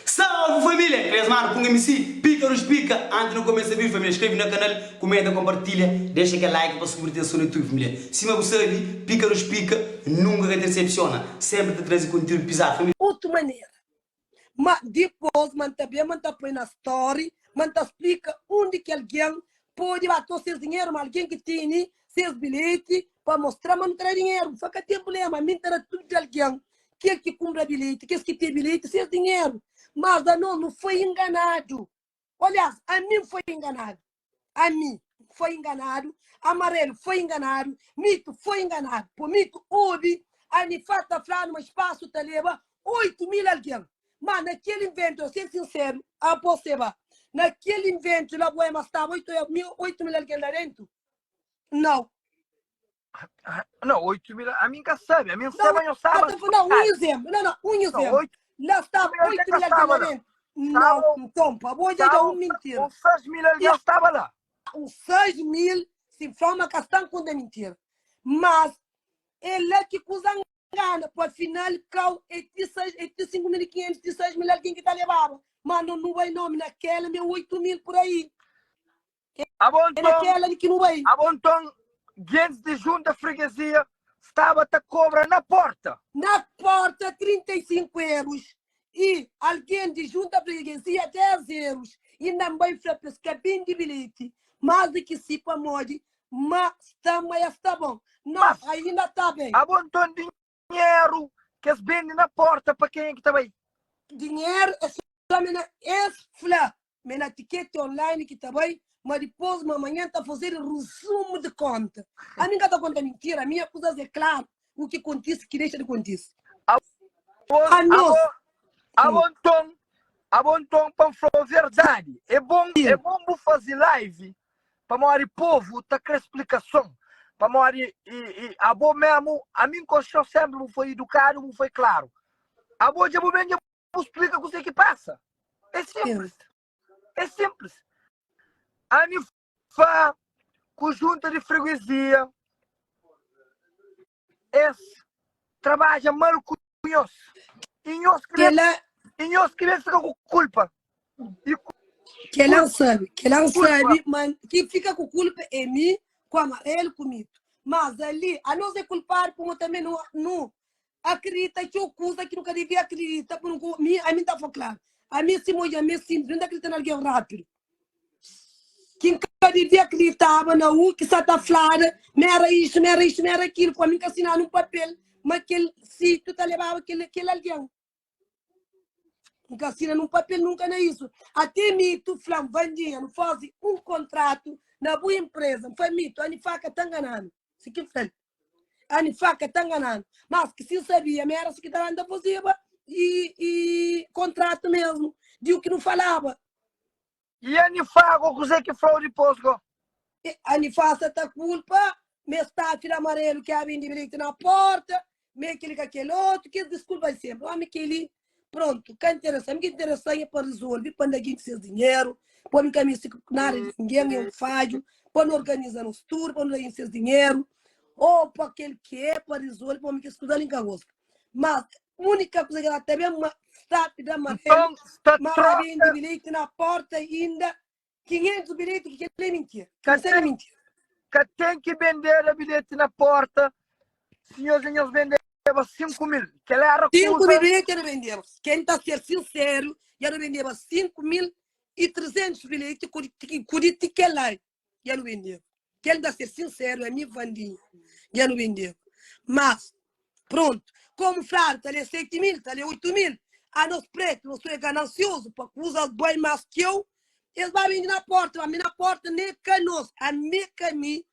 Salve família! Kres manu ku MC Pícaros Pica Antes nu kumesa vídeo família Skrebe na kanal, kumenta, kompartilha Dexa kel like pa subir atenson na YouTube família Sima bu sabe, Pícaros Pica nunka ka ta decepciona Sempre ta traze conteúdo pizadu família. Otu manera. Ma dipôs ma N ta ben ma N ta poi na story ma N ta splika undi ki algen pode ba tro ses dinheru ma algen ki tene ses bilheti pa mostra ma nu ta da dinheru. Fla ka ten prubléma mi N ta da tudu algen kel ki kunpra bilheti, kes ki ten bilheti ses dinheru. Mas anos nu foi inganadu. Aliás, ami N foi inganadu. Ami foi enganadu, Amarelo foi enganadu, Mito foi enganadu. Po Mito obi Anifá ta flanu ma spasu ta leba 8 mil algen. Ma na kel inventu, eu ser sinseru, abo seba, na kel inventu la boema staba 8 mil, 8 mil algen la dentu? Nau. Não, 8 mil, a mim ka sabe, a mim Não, sabe, eu sabe. Não, um exemplo, não, não, um exemplo. 8 Lá estava mil 8 algen mil estava algen lá lá. dentro. Não, então, pa bo já dá um mentira. Uns 6 mil algen estava lá. Uns 6 mil, se forma que estão com da mentira. Mas, é lá que coisa engana, pô, afinal, cau, é de 6, é de 5.500, de 6 mil alguém que tá levava. Mas não, não vai nome naquela, meu 8 mil por aí. Abo É nton, naquela ali que não vai. abo nton, gentis di junta freguesia staba ta kobra na porta. Na porta 35 euros e alguém di junta freguesia 10 euros. Inda N bai fla pa es ka bende bilhete más di ki si pamodi ma sta ma es sta bon. Não, Mas, ainda tá bem. abo nton, dinheru ki es bende na porta pa kenha ki ta bai? Dinheru es fla ma na es fla ma é na tiketi online ki ta bai, ma dipôs ma manhan ta fazedu resumu di konta. Ami N ka ta konta mintira, ami nha kuzas é klaru u ki kontise ki dexa di kontise. Abo, Anos, abo, abo nton, abo nton pa N fla-u verdadi, é bon, é bon bu faze live pamodi povu ta kre splikason, pamodi i, i abo memu, ami N konxe-u senpri bu foi idukadu, bu foi klaru. Abo dja bu ben dja bu splika kuzê ki pasa. É simples. É simples. Ami fa ku junta de freguesia es trabadja mal ku nhos. E nhos ki ben, Kela, e nhos ki ben fika ku kulpa. E ku kela N sabe, kela N kulpa. sabe, ma ki fika ku kulpa é mi, ku amarelo, ku mito. Mas ali, anos é kulpadu pamo tanbe nu, nu Akredita txeu kuza ki nu ka devia akredita pa nu ku mi ami ta fla klaru ami si mo ami é simplis mi ta akredita na algen rápidu ki n ka devia akreditaba na u ki sa ta flada ma era istu ma era istu ma era kilu pa mi ka sinadu un papel ma kel situ ta lebaba kel kel algen N ka sina nun papel nunka na isu. Ate Mito fla-m, Vandinha, nu faze un kontratu na bu inpreza. N fla, Mito, Anifá ka ta ngana-nu. Si ki N fla-l. Anifá ka ta ngana-nu. Mas ki si N sabia ma era si ki ta da, N ta fazeba i, i kontratu mesmu di u ki nu falaba. I Anifá go, kuzê ki fla-u dipôs go? Anifá sa ta kulpa ma es stafi di amarelu ki abri indibiliti na porta, ma é kel-li ka kel otu, kes diskulpa di senpri. Omi kel-li, prontu, ka interesa. Mi ki interesa-m é pa rizolve, pa N da genti ses dinheru, pa mi ka meste nada di ningen, é un fadju, pa nu organiza nos tudu, pa nu da genti ses dinheru, ô pa kel ki é, pa rizolve, pa mi kes kuza li N ka gosta. Mas, únika kuza ki el ta ben ma stafi di amarelu, Nton, sta ma ba bende troka. bilheti na porta inda 500 bilheti ki kel-li é mintira. Ka Kel-li é ten, mintira. ka ten ki bendeda bilheti na porta, si nhos dja nhos bendeba 5 mil. Kel era 5 mil kuza. bilheti dja nu bendeba. Ken ta ser sinseru, dja nu bendeba 5300 bilheti ku di, ku di ti kel-la dja nu bendeba. Kel ta ser sinseru, ami Vandinha, dja nu bendeba. Mas, prontu, komu fladu, ta lé 7 mil, ta lé 8 mil. Anos pretu, nos tudu é ganansiozu pa kuzas bai más txeu, es ba bende na porta, ma mi na porta ne ka nos, ami ka mi,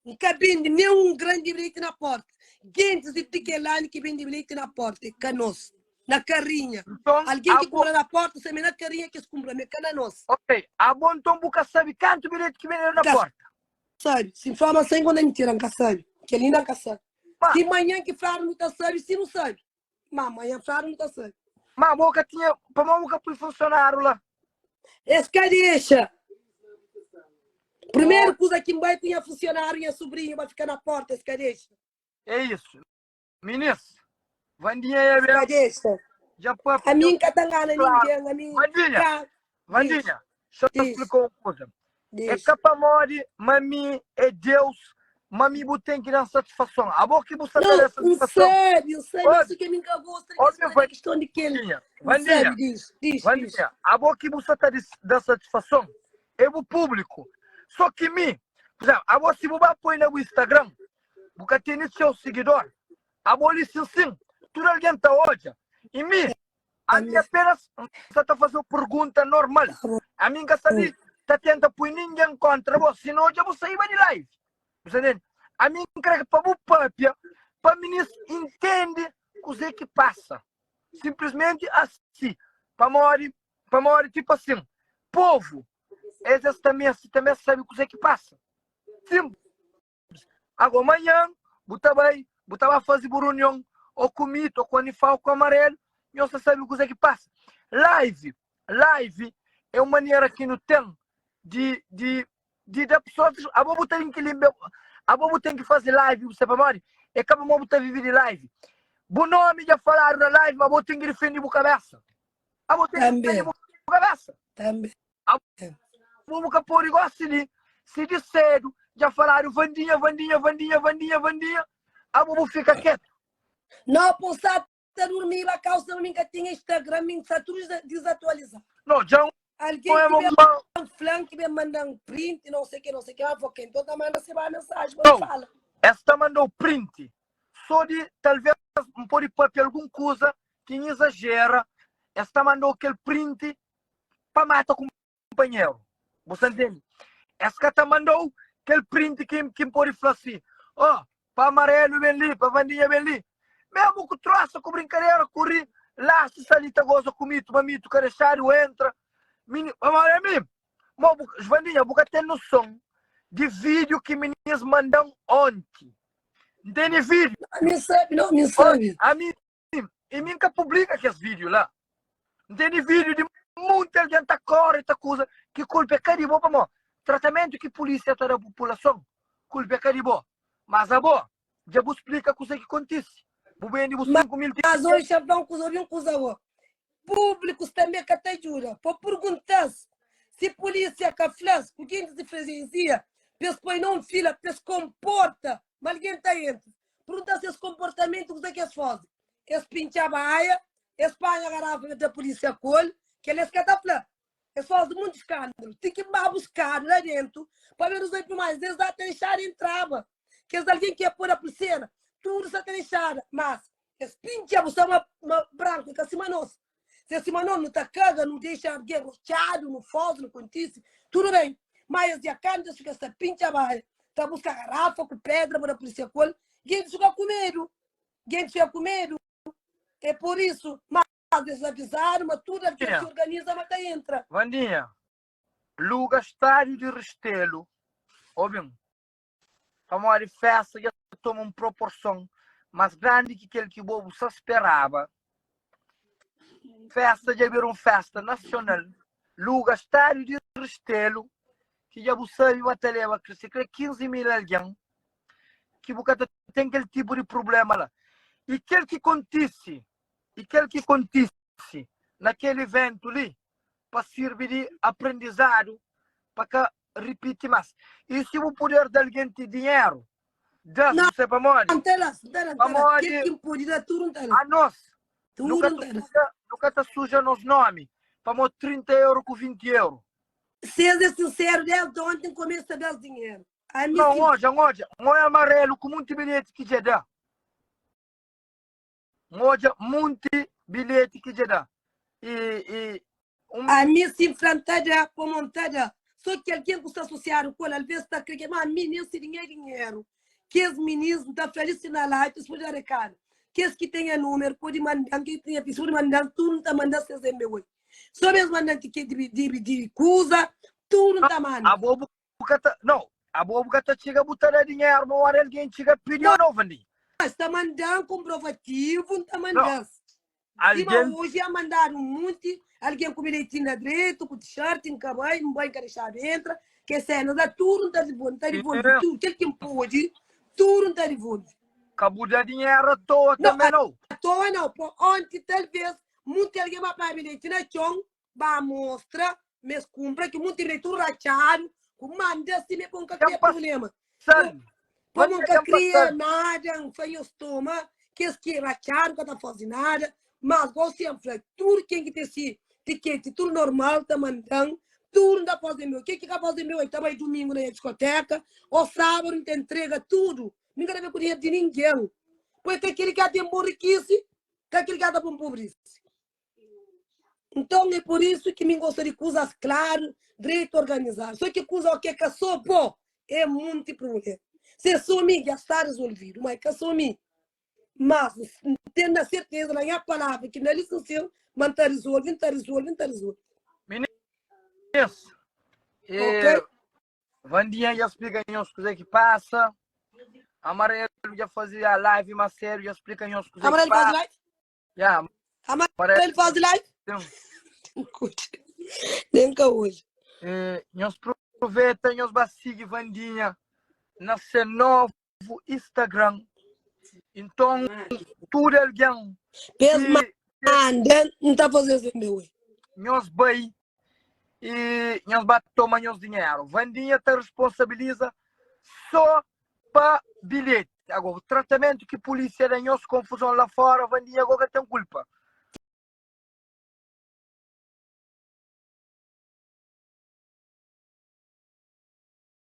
N ka bende nen un gran di bilheti na porta. Gentis di Tikelani ki bende bilheti na porta, é ka nos. Na karinha. Nton, Algen ki abo. kunpra na porta, sabe na karinha ki es kunpra, ma é ka na nos. Ok, abo nton bu ka sabe kantu bilheti ki bendedu na N ka porta? sabe. Si N fla ma sen konta mintira, N ka sabe. Kel inda N ka sabe. Ma, Si manhan ki fladu nu ta sabe, si nu sabe. Ma manhan fladu nu ta sabe. ma bo ka tinha, pamodi bu ka pui funsionáriu la? Es ka dexa. Oh, Primeru kuza ki N bai ku nha funsionáriu, nha subrinhu, ba fika na porta, es ka dexa. é isu. Minis, Vandinha ia Es ka ben, dexa. Dja papia Ami N ka ta ngana klaru. ningen, ami Vandinha, ka. Diz, Vandinha, xa N diz, splika un kuza. É diz. ka pamodi ma mi é Deus, ma mi bu ten ki da-m satisfason. Abo ki bu sta ta Não, da N satisfason. sabe, N sabe, mas Obi, só que ami N ka gosta di kes obi, kuza di kiston di kel. Vandinha, N sabe, Vandinha, diz, diz, diz. Vandinha, abo ki bu sta ta da satisfason é bu públiku. Só ki mi, por exemplo, abo si bu ba poi na bu Instagram, bu ka tene txeu sigidor, Abo li sin sin, tudu algen ta odja. I mi, ami apenas N sta ta faze-u pergunta normal. Ami N ka sta li ta tenta pui ningen kontra bo, si no dja bu saiba di live. Bu sta ntende? Ami N kre pa bu papia pa minis intende kuze ki pasa. Simplismenti asi. Pamodi, pamodi tipo asin, povu, es es ta meste tanbe sabe kuze ki pasa. Simplis. Ago manhan bu ta bai, bu ta ba faze bu runion o ku Mito, o ku Anifá, o ku Amarelo, nhos ta sabe kuzê ki pasa. Live, live é un manera ki nu ten di, di, di da pesoas, abo bu ten ki linbe, abo bu ten ki faze live, bu sabe pamodi? É ka pamodi bu ta vive di live. Bu nomi dja faladu na live, ma bo ten ki difende bu kabesa. Abo ten ki difende Tanbe, bu kabesa. tanbe. Abo bu ka pode gosi li si di sedu dja faladu Vandinha, Vandinha, Vandinha, Vandinha, Vandinha, abo bu fika ketu. No, pô sa ta durmiba kausa ma mi ka tinha Instagram, mi sa tudu desatualizadu. No, dja N Algen oja ki ma ben bu ba. fla-m ki ben manda-m print, não sei ke, não sei ke, ma fla, ok, nton ta manda se ba mensagem pa nu No, fala. es ta manda-u print so di talvez N pode papia algun kuza ki N izajera, es ta manda-u kel print pa mata kunpanheru. Bu sta ntende? Es ka ta manda-u kel print ki ki N pode fla si, oh, pa amarelu ben li, pa Vandinha ben li. Mesmu ku trosa, ku brinkadera, ku ri, la si sta li ta goza ku mitu, ma mitu ka dexadu entra. Mini, pamodi ami, mo bu, Vandinha, bu ka ten noson di vídiu ki minis manda-m onti. N tene vídiu. Ami N sabe, no, ami N sabe. Ami, I mi N ka publika kes vídiu la. N tene vídiu di monti algen ta kóre, ta kuza, ki kulpa é ka di bo, pamodi tratamentu ki pulísia ta da populason, kulpa é ka di bo. Mas abo, dja bu splika kuzê ki kontise. Bu bende bu 5 mil Mas oji, xa fla un kuza, obi un kuza bo. Públikus tanbê ka ta djuda. Pa pergunta-s si pulísia ka fla-s ku gentis di fregensia pa es poi na un fila, pa es konporta ma algen ta entra. Pergunta ses konportamentu kuza ki es faze. Es pintxa baia, es panha garafa da pulísia ku el, kel es ka ta fla. Es faze munti skándalu, ti ki ba buskadu la dentu pa ben resolve mais. Es da ta dexadu entraba. Kes algen ki é poi na pulsera, tudu sa ta dexada. Mas es pintxa bu sta ma, ma branku, é ka sima nos. Se é sima nos, nu ta kaga, nu dexa algen rotxadu, nu foze, nu kontise, tudu ben. Má es dja kantu es fika sta pintxa baia, ta buska garafa ku pedra pa da pulisia ku el, gentis fika ku medu. Gentis fika ku medu. É pur isu, má es avizadu ma tudu algen si organiza ma ta entra. Vandinha, luga stádiu di Ristelu, obi-m, pamodi festa dja toma un proporson más grandi ki kel ki bo bu sa speraba. Festa dja bira un festa nasional. Luga stádiu di Ristelu, ki dja bu sabe ma ta leba sikrê 15 mil algen, ki bu ka ta ten kel tipu di prubléma la. I kel ki kontise, i kel ki kontise na kel ivéntu li, pa sirbi di aprendizadu pa ka ripiti más. I si bu puder da algen ti dinheru, da-s, Não, bu sabe pamodi? N ta da-s, N ta da, N ta da. Pamodi Kel ki N pode da, tudu N ta da. anos nu Tudu ka N ta ta da. suja, nu ka ta suja nos nomi pamodi 30 euro ku 20 euro. Se es é sinseru, desdi onti N kumesa da-s dinheru. Ami Não, si N odja, N odja, N odja amarelu ku munti bilheti ki dja da. N odja munti bilheti ki dja da. I, i un. Ami si N fla N ta da, pamo N ta da. So ki algen ku sta asosiadu ku el alves ta kre ke ma ami nen si dinheru é dinheru. Kes minis N ta fla li si na live es pode da rekadu. Kes ki ten nha numeru pode manda-m, kes ki ten nha pc pode manda-m, tudu N ta manda ses MBWay. So mes manda-m tiketi di di kuza, tudu N ta manda. Abo bu ka ta, no, abo bu ka ta txiga bu ta da dinheru ma ora algen txiga pidi o no, Vandinha? Es ta manda-m konprovativu, N ta No, manda-s. Sima algen. oji ya mandadu un munti algen ku bilhetinhu na dretu, ku t-shirt, N ka bai, N bai N ka dexadu entra, kes senas la tudu N ta divolve, N ta divolve tudu, kel ki N pode, tudu N ta divolve. Ka bu da dinheru atoa No, tanbe no. atoa nau, po onti talvez. Munti algen ba panha bilheti na txon, ba mostra ma es kunpra ki munti bilheti tudu ratxadu, ku manda si me pa N ka Ten kria prubléma. pasal. Pamo N Vandinha ka ten kria pasal. nada, N fla nhos toma, kes ki ratxadu ka ta faze nada, mas gosi N fla tudu ken ki ten si tiketi tudu normal ta manda-m, tudu N ta faze meu. Ken ki ka faze meu el ta bai dumingu na nha diskoteka o sábadu N ta entrega tudu. Mi N ka ta ben ku dinheru di ningen. Pois ka kili ka ten burikisi, ka kili ka ta pun pobrisi. Nton é por isu ki mi N gosta di kuzas klaru, dretu organizadu. So ki kuza o ke ka so bo é munti prubléma. Se é so mi dja sta rezolvidu, ma é ka so mi. Mas N ten na serteza na nha palavra ki na li sin sin ma N ta rezolve, N ta rezolve, N ta rezolve. Minis, e Ok? Vandinha dja splika nhos kuzê ki pasa. Amarelo dja faze a live más sério, dja splika nhos kuzê ki Amarelo faze pasa. live? Ya, Amarelo faze live? Sim. Nem ka hoje. Eh, nhos aproveita, nhos ba sigui Vandinha na se novo Instagram. Então, tudo alguém Pes que manda, não tá fazendo esse meu. nhos bai e nhos ba toma nhos dinheiro. Vandinha ta responsabiliza só pa bilhete. Agora, o tratamento que polícia da nhos confusão lá fora, Vandinha agora tem culpa.